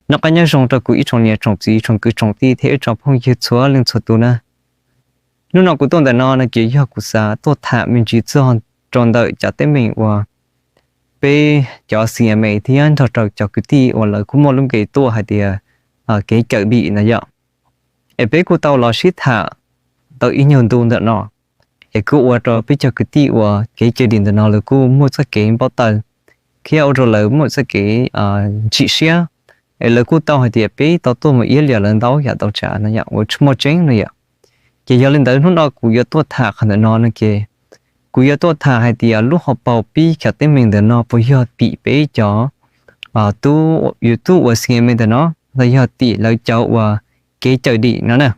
Noj qab nyob zoo rau kuv ib tsoom niam tsoom txiv tsoom kwv tsoom tij thiab ib tsoom phooj ywg txhua leej txhua tus na. Hnub no kuv tuaj ntawm no no ces yog kuv xav tuaj tham me ntsis txog rau ntawm cov teeb meem uas peb cov C M A thiab nrog rau cov kwv tij uas lawv kuj muaj lub npe tuaj hais tias kev cawm dim no yom. Es peb kuj tau los sib tham tau ib nyuag ntu ntawm no, es kuj ua rau peb cov kwv tij uas kev cawm dim ntawm no lawv kuj muaj txoj kev npau taws thiab ua rau lawv muaj txoj kev ntsim siab, es lawv kuj tau hais tias peb tau tuaj mus iab liam lawv ntau yam ntau tsav no yom, uas tsis muaj tseeb no yom. Ces yog li ntawd hnub no kuv yuav tuaj tham qhov ntawm no no ces kuv yuav tuaj tham hais tias lub hauv paus pib cov teeb meem ntawm no puas yog tim peb cov tub YouTube uas C M A ntawm no los yog tim lawv cov uas kev cawm dim no na.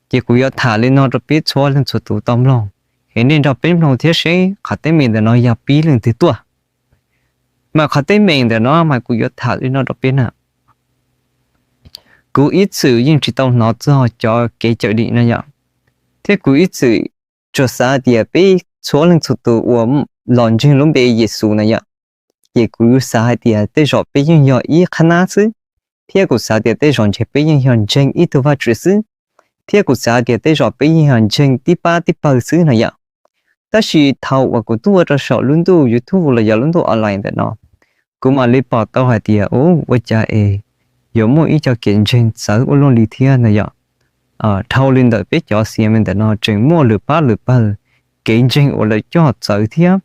Ces kuv yuav tham li no rau peb txhua leej txhua tus tau mloog, es nej nrog peb mloog thiab seb qhov teeb meem ntawm no yog pib leej twg tuaj. Mas qhov teeb meem ntawm no mas kuv yuav tham li no rau peb na. Kuv ib txwm yeej tsis tau hnov txog cov kev cawm dim no yom, thiab kuv ib txwm tsuas xav tias peb txhua leej txhua tus uas los ntseeg lub npe Yexus na yom, ces kuv xav hais tias tej zaum peb yeej yog ib qhab nab xwb, thiab kuv xav tias tej zaum ntshe peb yeej yog ntseeg ib tug Vajtswv xwb, thiab kuv xav tias tej zaum peb yeej yog ntseeg tib pab tib pawg xwb no yom. Tab sis thaum uas kuv tuaj rau saum lub ntuj YouTube los yog lub ntuj online ntawm no, kuv mam li pom tau hais tias ua cas es yuav muaj ib co kev ntseeg txawv ua luaj li thiab no yom. Dhau li ntawm peb cov C M A ntawm no tseem muaj lwm pab lwm pawg kev ntseeg uas lawv coj txawv thiab.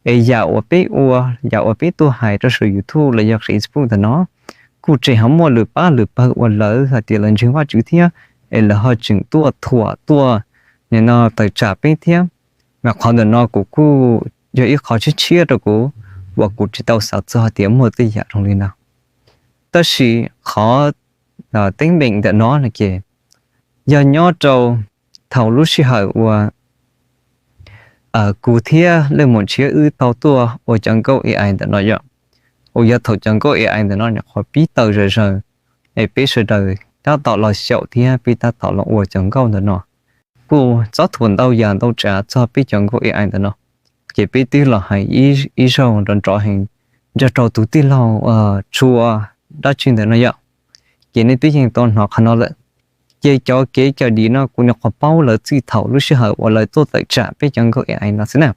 Es yam uas peb ua, yam uas peb tuaj hais rau saum YouTube los yog Facebook ntawm no, kuj tseem ho muaj lwm pab lwm pawg uas lawv hais tias lawv ntseeg Vajtswv thiab, es lawv ho tseem tuaj thuam tuaj nim no tawm tsam peb thiab. Mas qhov ntawm no kuv kuj yog ib qho tshiab tshiab rau kuv uas kuv tsis tau xav txog tias muaj tej yam zoo li no. Tab sis qhov teeb meem ntawm no no ces yog nyob rau thaum lub sij hawm uas kuv thiab leej muam Ntshiab wb tau tuaj ua cov nkauj A I ntawm no yom, uas yog thaum cov nkauj A I ntawm no nyuam qhuav pib tawm zom zaws, es peb sawv daws tab tom los xyaum thiab peb tab tom los ua cov nkauj ntawm no. Kuj txob thuam ntau yam ntau tsav txog peb cov nkauj A I ntawm no, ces peb twb los hais ib zaug nrov nrov heev nrog rau tus tij laug Tshuas dab tsi ntawm no yom, ces nej twb yeej tau hnov qhov no lawm. Ces cov kev cawm dim no kuv nyuam qhuav paub lawv txij thaum lub sij hawm uas lawv tuaj tawm tsam peb cov nkauj A I no xwb na.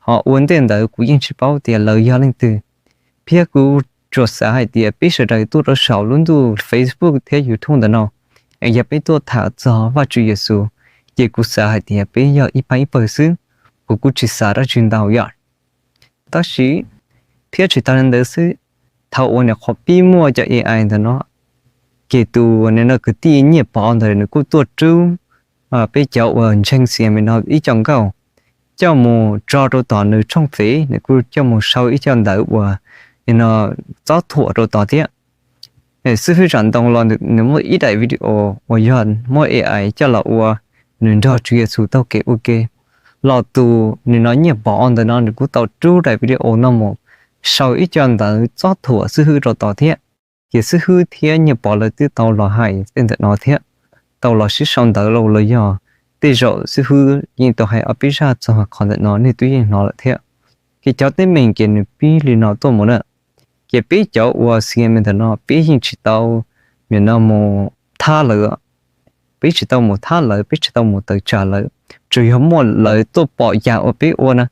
Ho ua ntej ntawd kuv yeej tsis paub tias lawv yog leej twg, thiab kuv tsuas xav hais tias peb sawv daws tuaj rau saum lub ntuj Facebook thiab YouTube ntawm no, es yog peb tuaj tham txog Vajtswv Yexus, ces kuv xav hais tias peb yog ib pab ib pawg xwb, kuv kuj tsis xav dab tsi ntau yom. Tab sis thiab tsis tas li ntawd xwb, thaum uas nyuam qhuav pib muaj cov A I ntawm no, ces tus nim no kwv tij Nyiaj Pov ntawd nws kuj tuaj rub peb cov uas ntseeg C M A no ib co nkauj coj mus tso rau tom nws tshooj fev, nws kuj coj mus sau ib co ntawv uas nim no txob thuam rau tod thiab. Xib hwb Zam Ntoo los nws muaj ib daim video uas yog muab A I coj los ua nws nrog Tswv Yexus taug kev ua ke, los tus nim no Nyiaj Pov ntawm no nws kuj tau rub daim video no mus sau ib co ntawv txob thuam xib hwb rau tod thiab. Ces xib hwb thiab Nyiaj Pov lawv twb tau los hais tej ntawm no thiab, tau los sib sau ntawv los los yog tej zaum xib hwb yeej tau hais ob peb zaj txog qhov ntawm no nej twb yeej hnov lawm thiab. Ces cov teeb meem ces nws pib li no tuaj mus na. Ces peb cov uas C M A ntawm no peb yeej tsis tau nim no mus thab lawv, peb tsis tau mus thab lawv, peb tsis tau mus tawm tsam lawv, tsuas yog muaj lawv tuaj pom yam uas peb ua na,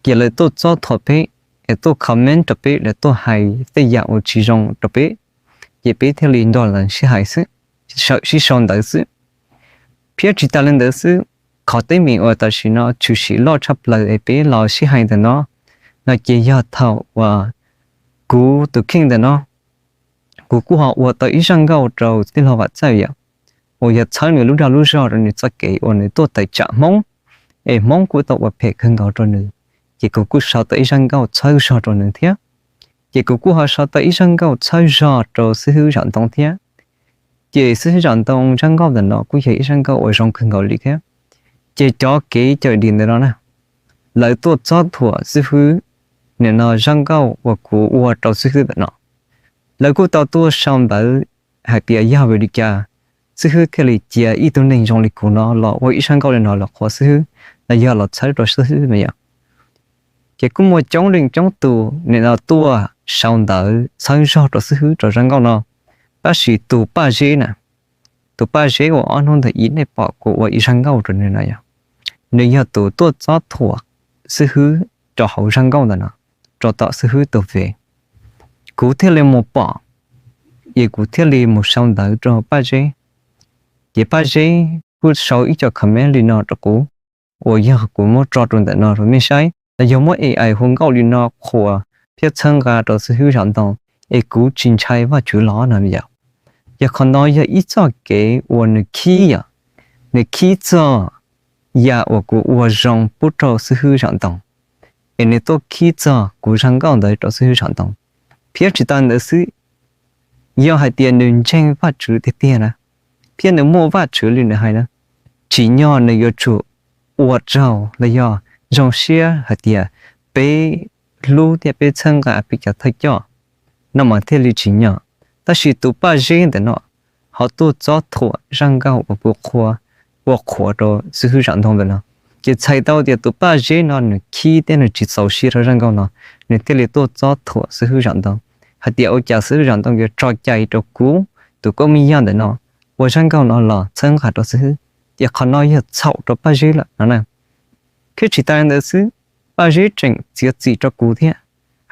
ces lawv tuaj txob thuam peb, es tuaj comment rau peb, lawv tuaj hais tej yam uas tsis zoo rau peb, ces peb thiaj li nrog lawv sib hais xwb, sib sau ntawv xwb. Thiab tsis tas li ntawd xwb, qhov teeb meem uas tam sim no tshwm sim loj tshaj plaws es peb los sib hais ntawm no, no ces yog thaum uas kuv tus kheej ntawm no, kuv kuj ho ua tau ib zaj nkauj rau tij laug Vam Txawj yom, uas yog txhawb nws lub dag lub zog rau nws txoj kev uas nws tuaj tawm tsam Hmoob, es Hmoob kuj tau ua phem kawg nkaus rau nws, ces kuv kuj sau tau ib zaj nkauj txhawb zog rau nws thiab. Ces kuv kuj ho sau tau ib zaj nkauj txhawb zog rau xib hwb Zam Ntoo thiab. Ces xib hwb Zam Ntoo zaj nkauj ntawm no kuj yog ib zaj nkauj uas zoo kawg nkaus li thiab. Ces cov kev cawm dim ntawm no na, lawv tuaj txob thuam xib hwb, nim no zaj nkauj uas kuv ua rau xib hwb ntawm no, lawv kuj tau tuaj sau ntawv hais tias yog vim li cas xib hwb thiaj li cia ib tug neeg zoo li kuv no los ua ib zaj nkauj li no los qhuas xib hwb, los yog los txhawb rau xib hwb no yom. Ces kuj muaj coob leej coob tus nim no tuaj sau ntawv txhawb zog rau xib hwb rau zaj nkauj no. Tab sis tus Paj Zeb na, tus Paj Zeb uas ob hnub ntawd ib nej pom kuv ua ib zaj nkauj rau nws no yog, nws yog tus tuaj txob thuam xib hwb rau hauv zaj nkauj ntawd no, rau tom xib hwb tus fej. Kuv thiaj li mus pom, es kuv thiaj li mus sau ntawv rau Paj Zeb. Ces Paj Zeb kuj sau ib co comment li no rau kuv, uas yog kuv muab tso rau ntawm no rau nej saib, los yog muab A I hu nkauj li no qhuas thiab txhawb nqa rau xib hwb Zam Ntoo, es kuv tsis ntshai Vajtswv los no yom. Yog qhov no yog ib txoj kev uas nws khib yom, nws khib txog yam uas kuv ua zoo pub rau xib hwb Zam Ntoo, es nws tuaj khib txog kuv zaj nkauj ntawd rau xib hwb Zam Ntoo. Thiab tsis tas ntawd xwb, yog hais tias nws ntseeg Vajtswv tiag tiag na, thiab nws muaj Vajtswv li nws hais na, tsim nyog nws yuav tsum ua raug los yog zoo siab hais tias peb hlub thiab peb txhawb nqa peb cov thawj coj no mas thiaj li tsim nyog. Tab sis tus Paj Zeb ntawm no ho tuaj txob thuam zaj nkauj uas kuv qhuas, ua qhuas rau xib hwb Zam Ntoo ntawm no. Ces txhais tau tias tus Paj Zeb no nws khib thiab nws tsis txaus siab rau zaj nkauj no, nws thiaj li tuaj txob thuam xib hwb Zam Ntoo, hais tias ua cas xib hwb Zam Ntoo yuav tso cai rau kuv tus koob me yaj ntawm no ua zaj nkauj no los txhawb nqa rau xib hwb, ces qhov no yog txhaum rau Paj Zeb lawm no na. Thiab tsis tas ntawd xwb, Paj Zeb tseem txiav txim rau kuv thiab,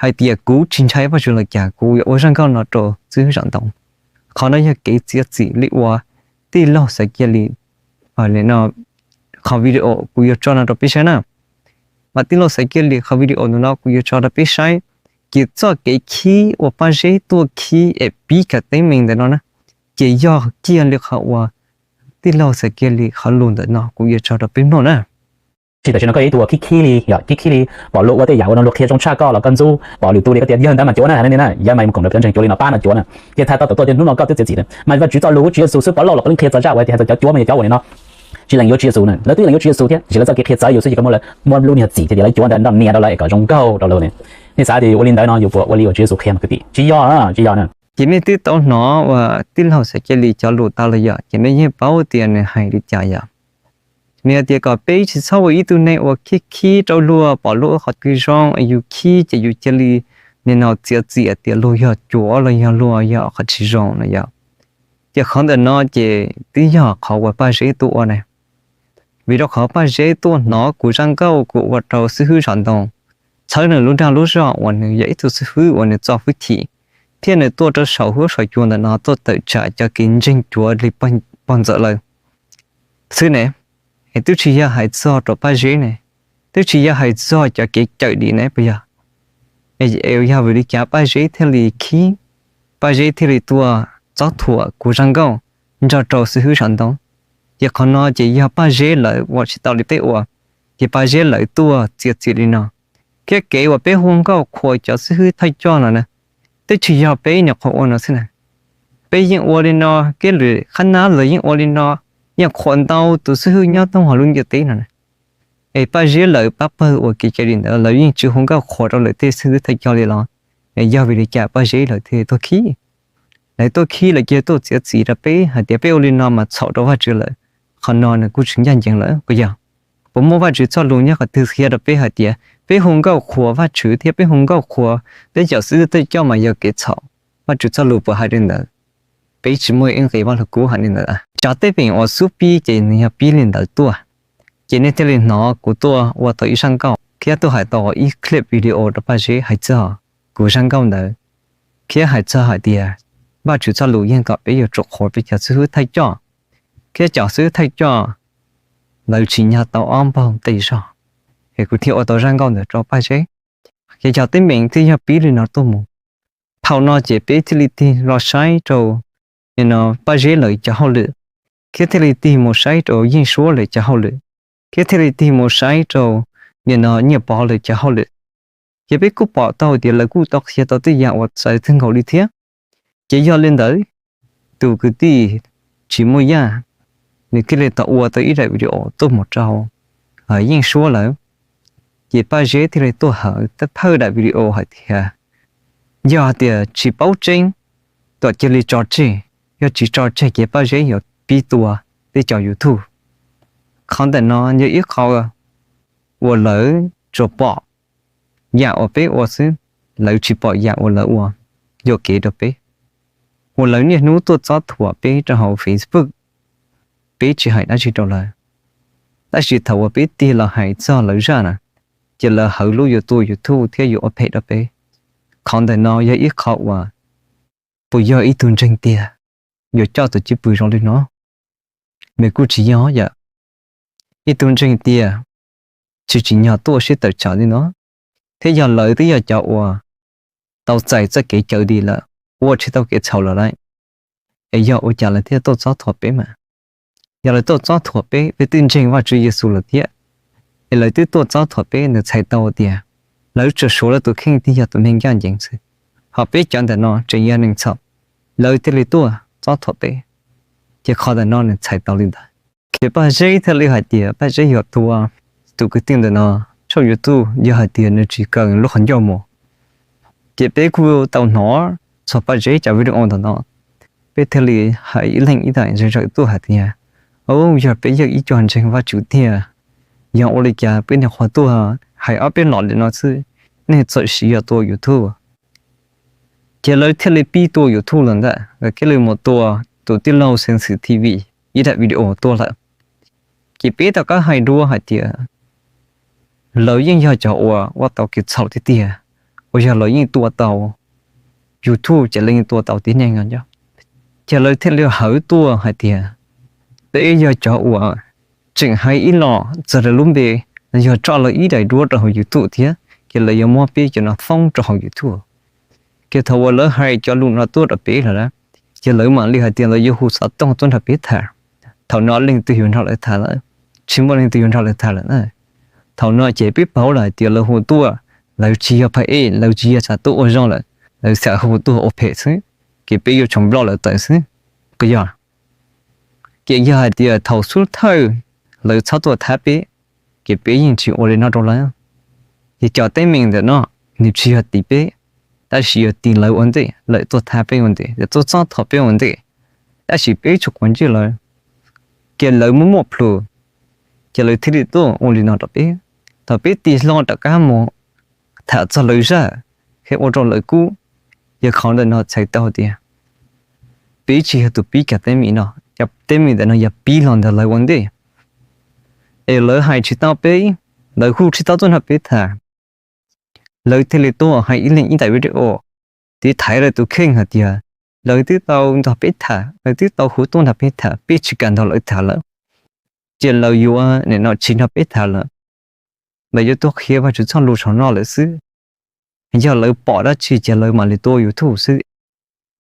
hais tias kuv tsis ntshai Vajtswv los cas kuv yuav ua zaj nkauj no rau xib hwb Zam Ntoo. Qhov no yog kev txiav txim li uas tij laug Xaiv Kiag Lis, no, qhov video kuv yuav tso no rau peb saib na. Mas tij laug Xaiv Kiag Lis qhov video ntawm no kuv yuav tso rau peb saib, ces txoj kev khib uas Paj Zeb tuaj khib es pib khav teeb meem ntawm no na, ces yog kiag li qhov uas tij laug Xaiv Kiag Lis qhov lus ntawm no kuv yuav tso rau peb mloog na. Tsis tam sim no koj yog ib tug uas khib khib li, yog khib khib li, pom luag ua tej yam uas no luag qhia zoo tshaj koj los koj ntxub, pom lwm tus li koj tias yog ntawd mas cuav na, ne, yog mas mus koom nrog cov ntseeg cuav li no pab no cuav na. Ces txhais tau tawm tuaj tias hnub no koj twb txiav txim na, mas Vajtswv txoj lus Tswv Yexus xwb puav leej los puav leej qhia txog zaj uas tias hais txog cov cuav mas yog cov uas nim no tsis lees yuav Tswv Yexus na, lawv twb lees yuav Tswv Yexus thiab, tiam sis lawv txoj kev qhia txawv yus xwb ces koj muab lub niag txim thiab tias lawv cuav ntawd nrog nias rau lawv es kom zoo nkauj rau lawv ne. Nej xav tias yus ua li ntawd no yus puas ua li uas Tswv Yexus qhia mas kwv tij? Tsis yog, tsis yog na. Ces nej twb tau hnov uas tij laug Xaiv Kiag Lis cov lus tas los yom, ces nej yeej paub tias nws hais li cas yom. Nws hais tias kom peb tsis txhob ua ib tug neeg uas khib khib rau luag, pom luag ua qhov twg zoo es yus khib ces yus cia li nim no txiav txim tias luag yog cuav los yog luag yog qhov tsis zoo no yom. Ces qhov ntawm no ces twb yog qhov uas Paj Zeb tuaj ua na. Vim rau qhov Paj Zeb tuaj hnov kuv zaj nkauj kuv ua rau xib hwb Zam Ntoo, txhawb nws lub dag lub zog uas nws yog ib tug xib hwb uas nws txo hwj chim, thiab nws tuaj rau saum huab saum cua ntawm no tuaj tawm tsam cov kev ntseeg cuav li pog ntxawm lawm xwb ne, es twb tsis yog hais txog rau Paj Zeb ne, twb tsis yog hais txog cov kev cawm dim ne puas yog? Es yog vim li cas Paj Zeb thiaj li khib, Paj Zeb thiaj li tuaj txob thuam kuv zaj nkauj nrog rau xib hwb Zam Ntoo? Ces qhov no ces yog Paj Zeb lawv ua tsis tau li peb ua, ces Paj Zeb lawv tuaj txiav txim li no. Thiab kev uas peb hu nkauj qhuas cov xib hwb thawj coj no na, twb tsis yog peb nyuam qhuav ua no xwb na. Peb yeej ua li no, kev lwm qhab nab los yeej ua li no, yeej qhuas ntau tus xib hwb nyob thoob hauv lub ntiaj teb no na. Es Paj Zeb lawv pab pawg ua kev cai li ntawd lawv yeej tsis hu nkauj qhuas rau lawv tej xib hwb thawj coj li los? Es yog vim li cas Paj Zeb lawv thiaj tuaj khib? Lawv tuaj khib lawv cia tuaj txiav txim rau peb hais tias peb ua li no mas txhaum rau Vajtswv lawm. Qhov no nws kuj tsis ncaj ncees lawm puas yog? Puas muaj Vajtswv txoj lus nyob qhov twg qhia rau peb hais tias peb hu nkauj qhuas Vajtswv thiab peb hu nkauj qhuas peb cov xib hwb thawj coj mas yog kev txhaum? Vajtswv txoj lus puas hais li ntawd? Peb tsis muaj ib nqe Vajluskub hais li ntawd. Cov teeb meem uas xub pib ces nws yog pib li ntawd tuaj. Ces nej thiaj li hnov kuv tuaj ua tau ib zaj nkauj thiab tuaj hais tau ib clip video rau Paj Zeb hais txog kuv zaj nkauj ntawd, thiab hais txog hais tias Vajtswv txoj lus yeej kom peb yuav tsum qhuas peb cov xib hwb thawj coj, thiab cov xib hwb thawj coj lawv tsim nyog tau ob npaug tej zog, es kuv thiaj ua tau zaj nkauj ntawd rau Paj Zeb. Ces cov teeb meem thiaj yog pib li no tuaj mus. Thaum no ces peb thiaj li tig los saib rau Paj Zeb lawv cov hauj lwm, thiab thiaj li tig mus saib rau Yeej Suab lawv cov hauj lwm, thiab thiaj li tig mus saib rau nim no Nyiaj Pov lawv cov hauj lwm. Ces peb kuj pom tau tias lawv kuj tau qhia tau tej yam uas txawv kawg nkaus li thiab. Ces yog li ntawd, tus kwv tij Tsis Muaj Yaj, nws thiaj li tau ua tau ib daim video tuaj mus rau Yeej Suab lawm. Ces Paj Zeb thiaj li tuaj hawm tab phawj daim video hais tias, yog tias tsis paub tseeb, kom cia li tso tseg, yog tsis tso tseg ces Paj Zeb yuav pib tua peb cov YouTube. Qhov ntawm no yog ib qho uas lawv tsuas pom yam uas peb ua xwb, lawv tsis pom yam uas lawv ua yuam kev rau peb. uas lawv niaj hnub tuaj txob thuam peb rau hauv Facebook, peb tsis hais dab tsi rau lawv. Tab sis thaum uas peb tig los hais txog lawv zaj na, ces lawv hawv lub yuav tua YouTube thiab yuav ua phem rau peb. Qhov ntawm no yog ib qho uas puas yog ib tug ntseeg tiag yuav coj tus cwj pwm zoo li no? Nws kuj tsis yog yom. Ib tug ntseeg tiag tsis tsim nyog tuaj sib tawm tsam li no, thiab yog lawv twb yog cov uas tau txais txoj kev cawm dim lawm, ua tsis tau kev txhaum lawm lauj, es yog ua cas lawv thiaj tuaj txob thuam peb mas? Yog lawv tuaj txob thuam peb, peb twb ntseeg Vajtswv Yexus lawm thiab, es lawv twb tuaj txob thuam peb, nws txhais tau tias lawv tsuas suav lawv tus kheej thiaj yog tus neeg ncaj ncees xwb, ho peb cov ntawm no tseem yog neeg txhaum, lawv thiaj li tuaj txob thuam peb. Ces qhov ntawm no nws txhais tau li ntawd. Ces Paj Zeb thiaj li hais tias Paj Zeb yuav tua tus kwv tij ntawm no tshooj YouTube yog hais tias nws tsis kawm lub qhov ncauj mus. Ces peb kuj tau hnov txog Paj Zeb cov video ntawm no, peb thiaj li hais ib leeg ib daim zej zawm tuaj hais tias, Au, yog peb yog ib co ntseeg Vajtswv tiag, yog ua li cas peb niaj qhuav tuaj hais ob peb los li no xwb, nej txawm siv yog tua YouTube? Ces lawv thiaj li pib tua YouTube lawm ntag, lawv thiaj li mus tua tus tij laug Xeev Xwm T V ib daim video tuaj lawm. Ces peb rov qab hais dua hais tias lawv yeej yog cov uas ua tau kev txhaum tiag tiag, uas yog lawv yeej tua tau YouTube ces lawv yeej tua tau tib neeg no. Ces lawv thiaj li hawv tuaj hais tias peb yog cov uas tseem hais ib los txog lawv lub npe, yog tso lawv ib daim duab rau hauv YouTube thiab, ces lawv yuav muab peb cov no foob rau hauv YouTube. Ces thaum uas lawv hais cov lus no tuaj rau peb lawm, ces lawv mam li hais tias lawv yuav hu xov tooj tuaj nrog peb tham. Thaum no leej twg yuav nrog lawv tham lawm? Tsis muaj leej twg yuav nrog lawv tham lawm na. Thaum no ces peb paub lawm hais tias lawv hu tuaj, lawv tsis yog phaj ej, lawv tsis yog xav tuaj ua zoo lawm, lawv xav hu tuaj ua phem xwb, ces peb yuav tsum block lawv tawm xwb, puas yog? Ces yog hais tias thaum xub thawj lawv txhob tuaj thab peb, ces peb yeej tsis ua li no rau lawv. Ces cov teeb meem ntawm no nws tsis yog tim peb, tab sis yog tim lawv ua ntej, lawv tuaj thab peb ua ntej, lawv tuaj txob thuam peb ua ntej, tab sis peb tsis quav ntsej lawv, ces lawv muaj muaj plhus, ces lawv thiaj li tuaj ua li no rau peb. Thaum peb tig hlo rov qab mus tham txog lawv zaj, thiab ua rau lawv kub, yog qhov ntawm no txhais tau tias peb tsis yog tus pib cov teeb meem no, cov teeb meem ntawm no yog pib los ntawm lawv ua ntej. Es lawv hais tsis tau peb, lawv hu tsis tau tuaj nrog peb tham, lawv thiaj li tuaj hais ib leeg ib daim video, tiv thaiv lawv tus kheej hais tias lawv twb tau nrog peb tham, lawv twb tau hu tuaj nrog peb tham, peb tsis kam nrog lawv tham lawm, ces lawv yuav nim no tsis nrog peb tham lawm, lawv yuav tuaj qhia Vajtswv txoj lus saum no lawm xwb. Yog lawv pom dab tsi ces lawv mam li tua YouTube xwb,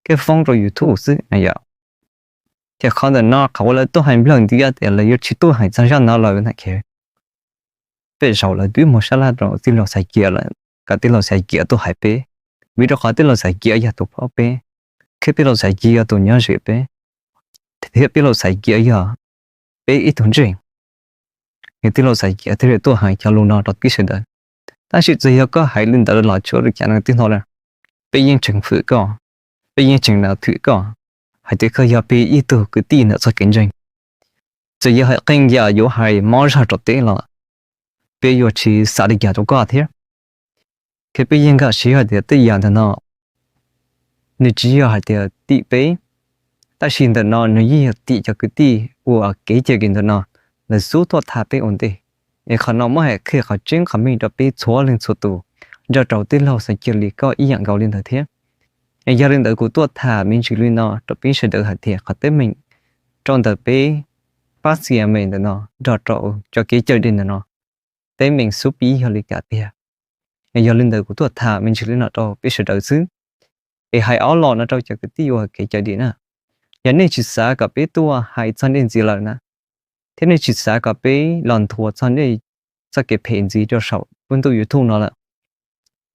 thiab foob rau YouTube xwb na yom. Ces qhov ntawm no qhov uas lawv tuaj hais nplawg ntiav tias lawv yuav tsis tuaj hais txog zaj no lawm na, peb zaum lawv twb mus sab laj rau tij laug Xaiv Kias lawm, kom tij laug Xaiv Kias tuaj hais peb, vim rau qhov tij laug Xaiv Kias yog tus paub peb, thiab tij laug Xaiv Kias yog tus nyob ze peb, thiab tij laug Xaiv Kias yog peb ib tug ntseeg. Ces tij laug Xaiv Kias thiaj li tuaj hais cov lus no rau peb sawv daws. Tab sis txawm yog koj hais li ntawd los tsuav li cas no twb hnov lawm, peb yeej tseem fwm koj, peb yeej tseem na thwm koj hais tias koj yog peb ib tug kwv tij ntawm txoj kev ntseeg. Txawm yog hais qee yam yuav hais mob zog rau peb los peb yuav tsis xav li cas rau koj thiab. Thiab peb yeej nkag siab hais tias tej yam ntawm no nws tsis yog hais tias tim peb, tab sis ntawm no nws yeej yog tim cov kwv tij uas kev cawm dim ntawm no lawv xub tuaj tham peb ua ntej. Es qhov no muab hais qhia qhov tseeb qhov meej rau peb txhua leej txhua tus, nrog rau tij laug Xaiv Kias li koj ib yam nkaus li ntawd thiab. Es yog li ntawd kuv tuaj tham me ntsis li no rau peb sawv daws hais tias qhov teeb meem rau ntawm peb pab xias me ntawm no nrog rau cov kev cawm dim ntawm no, teeb meem xub pib yog li cas tiag. Es yog li ntawd kuv tuaj tham me ntsis li no rau peb sawv daws xwb. Es hais ob los no rau cov kwv tij uas kev cawm dim na, yog nej tsis xav kom peb tuaj hais txog nej ntxiv lawm na, thiab nej tsis xav kom peb los nthuav txog nej txoj kev phem ntxiv rau saum lub ntuj YouTube no lawm,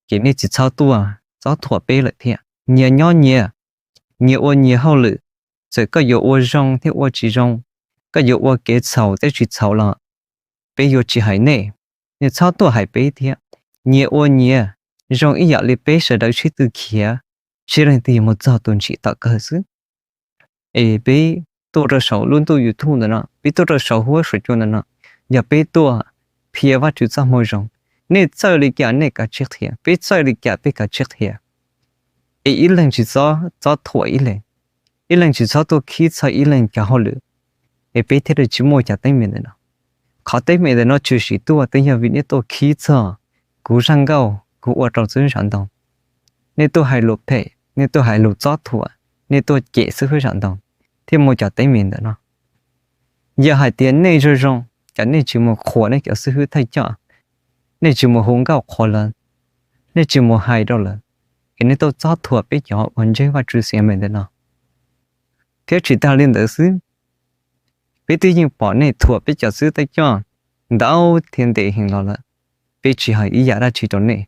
ces nej tsis txhob tuaj txob thuam peb lawm thiab. Nyias nyob nyias, nyias ua nyias hauj lwm, txawm koj yuav ua zoo thiab ua tsis zoo, koj yuav ua kev txhaum thiab tsis txhaum los peb yuav tsis hais nej, nej txhob tuaj hais peb thiab. Nyias ua nyias, zoo ib yam li peb sawv daws sib tw khiav, seb leej twg yuav mus txog tus ntsis tom kawg xwb. Es peb tuaj rau saum lub ntuj YouTube ntawm no, peb tuaj rau saum huab saum cua ntawm no, yog peb tuaj qhia Vajtswv txoj moo zoo. Nej txawj li cas nej kav tsij qhia, peb txawj li cas peb kav tsij qhia. Es ib leeg tsis txob, txob thuam ib leeg. ib leeg tsis txhob tuaj khib txog ib leeg cov hauj lwm, es peb thiaj li tsis muaj cov teeb meem ntawm no. Qhov teeb meem ntawm no tshwm sim tuaj twb yog vim nej tuaj khib txog kuv zaj nkauj kuv ua rau xib hwb Sam Ntoo. Nej tuaj hais lus phem, nej tuaj hais lus txob thuam, nej tuaj cem xib hwb Sam Ntoo, thiaj muaj cov teeb meem ntawm no. Yog hais tias nej zoo zoo, cas nej tsis mus qhuas nej cov xib hwb thawj coj, nej tsis mus hu nkauj qhuas lawv, nej tsis mus hais rau lawv, es nej tuaj txob thuam peb cov uas ntseeg Vajtswv xiam meem ntawm no, thiab tsis tag li ntawd xwb, peb twb yeej pom nej thuam peb cov xib hwb thawj coj ntau thiab ntev heev los lawm, peb tsis hais ib yam dab tsi rau nej.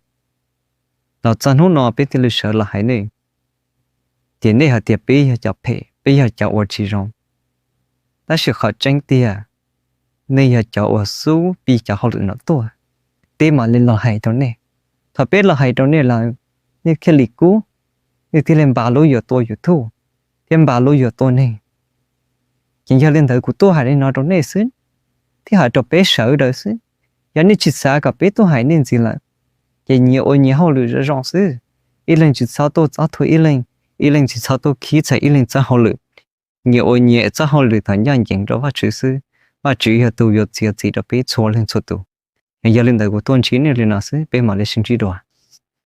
Los txog hnub no peb thiaj li sawv los hais nej, ces nej hais tias peb yog cov phem, peb yog cov uas tsis zoo. Tab sis qhov tseeb tiag, nej yog cov uas xub pib cov hauj lwm no tuaj, peb mam li los hais rau nej. Thaum peb los hais rau nej lawm, nej thiaj li kub, nej thiaj li npaj lub yuav tua YouTube thiab npaj lub yuav tua neeg. Ces yog li ntawd kuv tuaj hais li no rau nej xwb, thiab hais rau peb sawv daws xwb. Yog nej tsis xav kom peb tuaj hais nej ntxiv lawm, ces nyias ua nyias hauj lwm zoo zoo xwb. Ib leeg tsis txhob tuaj txob thuam ib leeg, ib leeg tsis txhob tuaj khib txog ib leeg txoj hauj lwm. Nyias ua nyias txoj hauj lwm thaum ncaj ncees rau Vajtswv xwb, Vajtswv yog tus yuav txiav txim rau peb txhua leej txhua tus. Yog li ntawd kuv tuaj ntsib nej li no xwb, peb mam li sib ntsib dua.